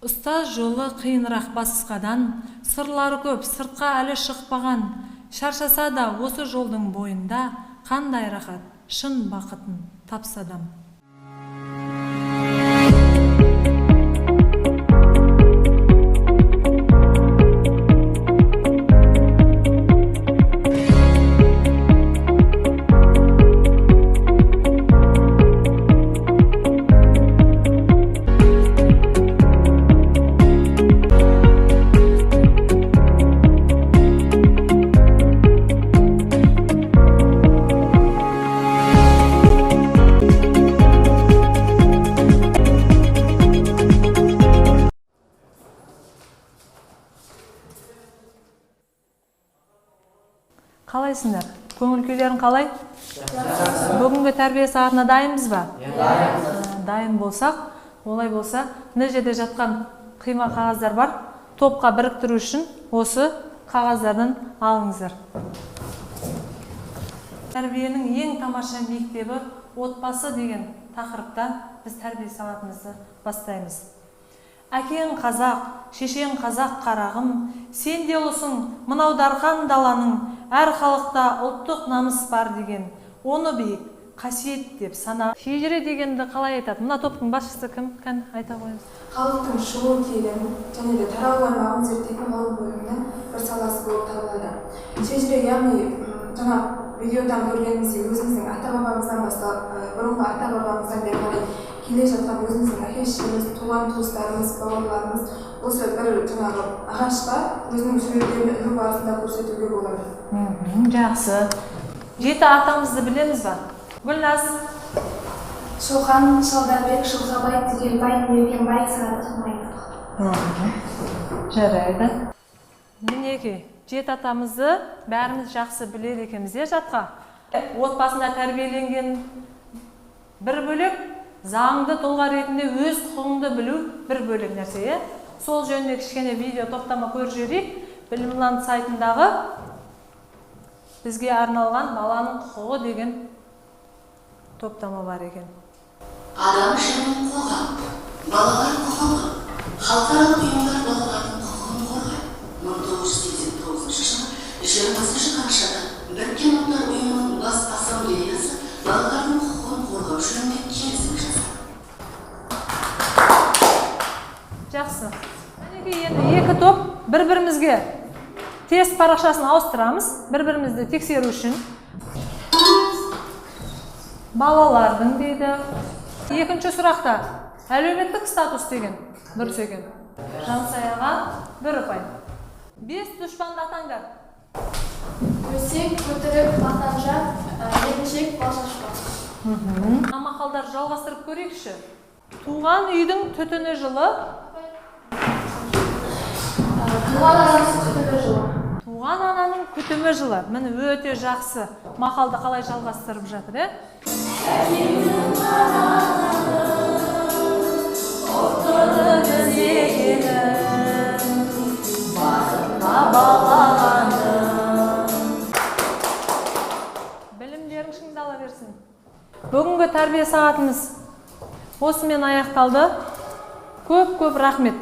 Ұстаз жолы қиынырақ басқадан, сырлары көп, сыртқа әлі шықпаған. Шаршаса да осы жолдың бойында қандай рахат, шын бақытын тапса адам. Қалайсыңдар? Көңіл күйлерің қалай? Бүгінгі тәрбие сағатына дайынбыз ба? Дайын болсақ, олай болса, мына жерде жатқан қима қағаздар бар. Топқа біріктіру үшін осы қағаздардан алыңыздар. Тәрбиенің ең тамаша мектебі отбасы деген тақырыпта біз тәрбие сағатымызды бастаймыз. Әкең қазақ, шешең қазақ қарағым, сен де ұлысың, мынау дархан даланың, әр халықта ұлттық намыс бар деген, оны биік, қасиет деп сана. Шежіре дегенді қалай айтады? Мына топтың басшысы кім? Кән, айта қойыңыз. Халықтың шығу тегін және де таралу аймағын зерттейтін ғылым бөлімінің бір саласы болып табылады. Шежіре, яғни жаңа видеодан көргеніміздей өзіміздің ата-бабамыздан бастап, бұрынғы ата-бабамыздан бері қарай келе жатқан өзіміздің әке-шешеміз, туған туыстарымыз, бауырларымыз осы бір жаңағы ағашқа өзінің суреттерін ілу барысында көрсетуге болады. Жақсы. Жеті атамызды білеміз ба? Гүлназ. Шоқан, Шалдарбек, Жылқабай, Түгелбай, Мергенбай, Садық, Майдық. Жарайды. Мінекей, жеті атамызды бәріміз жақсы біледі екенбіз, иә, жатқа. Отбасында тәрбиеленген бір бөлек, заңды тұлға ретінде өз құқығыңды білу бір бөлек нәрсе, иә? Сол жөнінде кішкене видео топтама көріп жіберейік. Білімланд сайтындағы бізге арналған баланың құқығы деген топтама бар екен. Адам және қоғам, балалар құқығы, халықаралық ұйымдар балалардың құқығын қорғайды. 1989 жылы 20 қарашада Біріккен Ұлттар Ұйымының Бас Ассамблеясы балалардың құқығын қорғау жөнінде келісім жасады. Жақсы. Мінекей, енді екі топ бір-бірімізге тест парақшасын ауыстырамыз, бір-бірімізді тексеру үшін. Балалардың дейді. Екінші сұрақта әлеуметтік статус деген дұрыс екен. Жансаяға бір ұпай. 5 дұшпанды атаңдар. Өсек, өтірік, мақтаншақ, еріншек, балшашпақ. Мақалдар жалғастырып көрейікші. Туған үйдің түтіні жылы. Туған ананың күтімі жылы. Туған ананың күтімі жылы. Міне, өте жақсы. Мақалды қалай жалғастырып жатыр, е? Білімдерің шыңдала берсін. Бүгінгі тәрбие сағатымыз осымен аяқталды. Көп-көп рахмет.